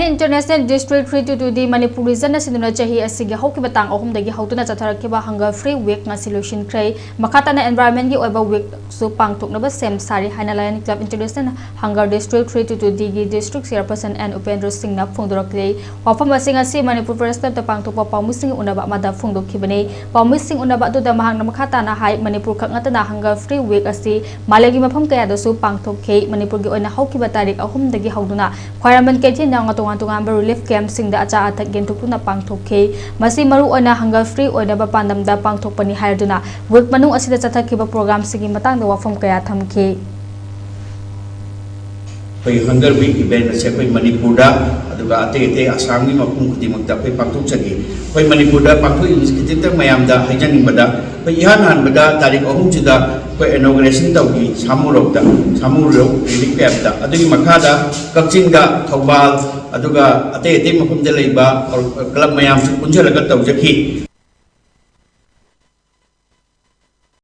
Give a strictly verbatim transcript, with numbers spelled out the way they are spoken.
International District three two two D Manipur Region ꯑꯁꯤꯗꯨꯅ ꯆꯍꯤ ꯑꯁꯤꯒꯤ ꯍꯧꯈꯤꯕ ꯇꯥꯡ ꯑꯍꯨꯝꯗꯒꯤ ꯍꯧꯗꯨꯅ ꯆꯠꯊꯔꯛꯈꯤꯕ Hunger Free Week ꯉꯁꯤ ꯂꯣꯏꯁꯤꯟꯈ꯭ꯔꯦ꯫ ꯃꯈꯥ ꯇꯥꯅ environment ꯒꯤ ꯑꯣꯏꯕ week ꯁꯨ ꯄꯥꯡꯊꯣꯛꯅꯕ ꯁꯦꯝ ꯁꯥꯔꯤ ꯍꯥꯏꯅ Lion Club International Hunger District three two two D ꯒꯤ District Chairperson N ꯎꯄꯦꯟꯗ꯭ꯔ ꯁꯤꯡꯅ ꯐꯣꯡꯗꯣꯔꯛꯂꯤ꯫ ꯋꯥꯐꯝ ꯑꯁꯤ ꯉꯁꯤ ꯃꯅꯤꯄꯨꯔ Press Club ꯇ ꯄꯥꯡꯊꯣꯛꯄ ꯄꯥꯎꯃꯤꯁꯤꯡꯒꯤ ꯎꯅꯕ ꯑꯃꯗ ꯐꯣꯡꯗꯣꯛꯈꯤꯕꯅꯤ꯫ ꯄꯥꯎꯃꯤꯁꯤꯡ ꯎꯅꯕ ꯑꯗꯨꯗ ꯃꯍꯥꯛꯅ ꯃꯈꯥ ꯇꯥꯅ ꯍꯥꯏ, ꯃꯅꯤꯄꯨꯔ ꯈꯛ ꯅꯠꯇꯅ Hunger Free Week ꯑꯁꯤ ꯃꯥꯂꯦꯝꯒꯤ ꯃꯐꯝ ꯀꯌꯥꯗꯁꯨ ꯄꯥꯡꯊꯣꯛꯈꯤ꯫ ꯃꯅꯤꯄꯨꯔꯒꯤ ꯑꯣꯏꯅ ꯍꯧꯈꯤꯕ ꯇꯥꯔꯤꯛ ꯑꯍꯨꯝꯗꯒꯤ ꯍꯧꯗꯨꯅ ꯈ꯭ꯋꯥꯏꯔꯝꯕꯟ ꯀꯩꯊꯦꯜ ꯌꯥꯎꯅ ꯇꯣꯉꯥꯟ ꯇꯣꯉꯥꯟꯕ relief camp ꯁꯤꯡꯗ ꯑꯆꯥ ꯑꯊꯛ ꯌꯦꯟꯊꯣꯛꯇꯨꯅ ꯄꯥꯡꯊꯣꯛꯈꯤ꯫ ꯃꯁꯤ ꯃꯔꯨ ꯑꯣꯏꯅ Hunger Free ꯑꯣꯏꯅꯕ ꯄꯥꯟꯗꯝꯗ ꯄꯥꯡꯊꯣꯛꯄꯅꯤ ꯍꯥꯏꯔꯗꯨꯅ week ꯃꯅꯨꯡ ꯑꯁꯤꯗ ꯆꯠꯊꯈꯤꯕ program ꯁꯤꯡꯒꯤ ꯃꯇꯥꯡꯗ ꯋꯥꯐꯝ ꯀꯌꯥ ꯊꯝꯈꯤ꯫ ꯑꯩꯈꯣꯏ Hunger Week event ꯑꯁꯤ ꯑꯩꯈꯣꯏ ꯃꯅꯤꯄꯨꯔꯗ ꯑꯗꯨꯒ ꯑꯇꯩ ꯑꯇꯩ ꯑꯁꯥꯝꯒꯤ ꯃꯐꯝ ꯈꯨꯗꯤꯡꯃꯛꯇ ꯑꯩꯈꯣꯏ ꯄꯥꯡꯊꯣꯛꯆꯈꯤ꯫ ꯑꯩꯈꯣꯏ ꯃꯅꯤꯄꯨꯔꯗ ꯄꯥꯡꯊꯣꯛꯏꯕꯁꯤ ꯈꯤꯇꯪ ꯃꯌꯥꯝꯗ ꯍꯥꯏꯖꯅꯤꯡꯕꯗ, ꯑꯩꯈꯣꯏ ꯏꯍꯥꯟ ꯍꯥꯟꯕꯗ ꯇꯥꯔꯤꯛ ꯑꯍꯨꯝꯁꯤꯗ ꯑꯩꯈꯣꯏ inauguration ꯇꯧꯈꯤ ꯁꯥꯃꯨꯔꯧꯗ, ꯁꯥꯃꯨꯔꯧ relief camp ꯇ꯫ ꯑꯗꯨꯒꯤ ꯃꯈꯥꯗ ꯀꯛꯆꯤꯡꯗ, ꯊꯧꯕꯥꯜ, ꯑꯗꯨꯒ ꯑꯇꯩ ꯑꯇꯩ ꯃꯐꯝꯗ ꯂꯩꯕ club ꯃꯌꯥꯝꯁꯨ ꯄꯨꯟꯁꯤꯜꯂꯒ ꯇꯧꯖꯈꯤ꯫